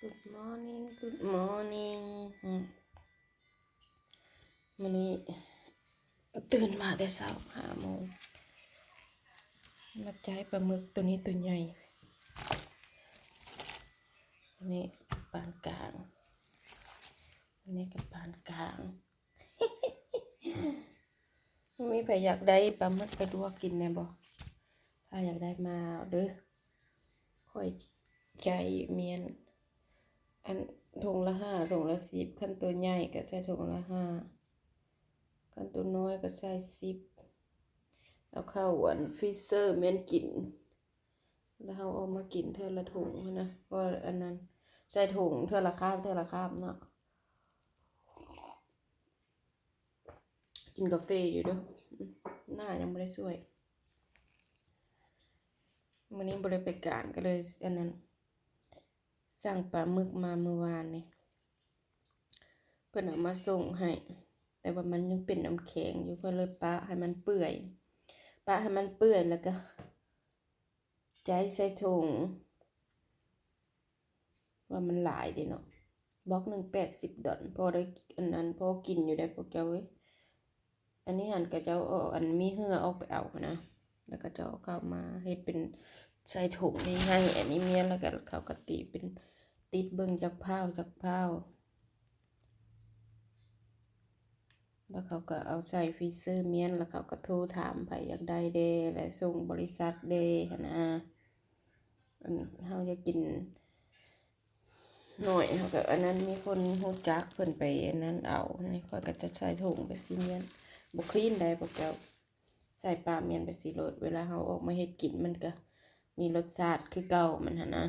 Good morning, good morning. ອືມ ມື້ນີ້ຕື່ນມາແຕ່ເຊົ້າຫ້າໂມງ ມາຈ່າຍປາໝຶກໂຕນີ້ໂຕໃຫຍ່ ນີ້ປານກາງ ອັນນີ້ກໍປານກາງ. ມີໃຜຢາກໄດ້ປາໝຶກໄປລວກກິນແດ່ບໍ່? ຖ້າຢາກໄດ້ມາເອົາເດີ້ ຂ້ອຍໃຊ້ມ້ຽນ ອັນ ຖົງລະຫ້າ ຖົງລະສິບ ຄັນໂຕໃຫຍ່ກໍໃສ່ຖົງລະຫ້າ ຄັນໂຕນ້ອຍກໍໃສ່ສິບ ເອົາເຂົ້າອັນຟຣີເຊີມ້ຽນກິນ ແລ້ວເຮົາເອົາມາກິນເທື່ອລະຖົງຫັ້ນນະ ເພາະອັນນັ້ນ ໃສ່ຖົງເທື່ອລະຄາບ ເທື່ອລະຄາບເນາະ. ກິນກາເຟຢູ່ເດີ້ ໜ້າຍັງບໍ່ໄດ້ຊ່ວຍ ມື້ນີ້ບໍ່ໄດ້ໄປການ ກໍເລີຍອັນນັ້ນ ສັ່ງປາໝຶກມາມື້ວານນີ້ ເພິ່ນເອົາມາສົ່ງໃຫ້ ແຕ່ວ່າມັນຍັງເປັນນ້ຳແຂງຢູ່ ກໍເລີຍປະໃຫ້ມັນເປື່ອຍ ປະໃຫ້ມັນເປື່ອຍ ແລ້ວກໍ ໃຈໃສ່ຖົງ ວ່າມັນຫຼາຍເດ້ເນາະ ບລັອກໜຶ່ງແປດສິບດອນ ພໍໄດ້ອັນນັ້ນ ພໍກິນຢູ່ໄດ໋ພວກເຈົ້າເອີຍ. ອັນນີ້ຫັ້ນ ເຂົາເຈົ້າເອົາອັນມີເຫື່ອອອກໄປເອົາຫັ້ນນະ ແລ້ວເຂົາເຈົ້າເອົາເຂົ້າມາເຮັດເປັນໃສ່ຖົງໃຫ້ ອັນນີ້ມ້ຽນ ແລ້ວກໍເຂົາກໍຕີເປັນ ຕິດເບິ່ງຈັກພ້າວ ຈັກພ້າວ ແລ້ວເຂົາກໍເອົາໃສ່ຟຣີເຊີມ້ຽນ ແລ້ວເຂົາກໍໂທຖາມໃຜຢາກໄດ້ແດ່ ແລະ ສົ່ງບໍລິສັດແດ່ຫັ້ນນະ. ອັນເຮົາຢາກກິນໜ້ອຍ ເຮົາກໍອັນນັ້ນ ມີຄົນຮູ້ຈັກເພິ່ນໄປອັນນັ້ນເອົາ ນີ້ຂ້ອຍກໍຈະໃສ່ຖົງໄປຊີ້ມ້ຽນ ບໍ່ຄລີນໃດພວກເຈົ້າ ໃສ່ປາມ້ຽນໄປຊີ້ໂລດ ເວລາເຮົາອອກມາເຮັດກິນ ມັນກໍມີລົດຊາດຄືເກົ່າມັນຫັ້ນນະ.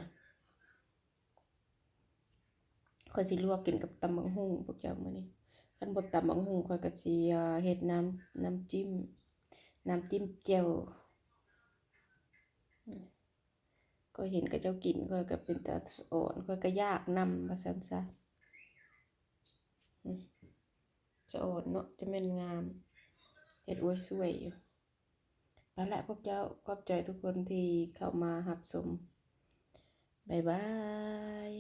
ຂ້ອຍຊິລວກກິນກັບຕຳບັກຫຸ່ງພວກເຈົ້າມື້ນີ້ ຄັນບໍ່ຕຳບັກຫຸ່ງ ຂ້ອຍກໍຊິເຮັດນ້ຳ ນ້ຳຈິ້ມ ນ້ຳຈິ້ມແຈ່ວ. ຂ້ອຍເຫັນເຂົາເຈົ້າກິນ ຂ້ອຍກໍເປັນຕາສະອອນ ຂ້ອຍກໍຢາກນຳວ່າຊັ້ນຊະ. ສະອອນເນາະ ຈະແມ່ນງາມ ເຮັດອວຍສວຍຢູ່. ໄປລະພວກເຈົ້າ ຂອບໃຈທຸກຄົນທີ່ເຂົ້າມາຮັບຊົມ ບາຍບາຍ.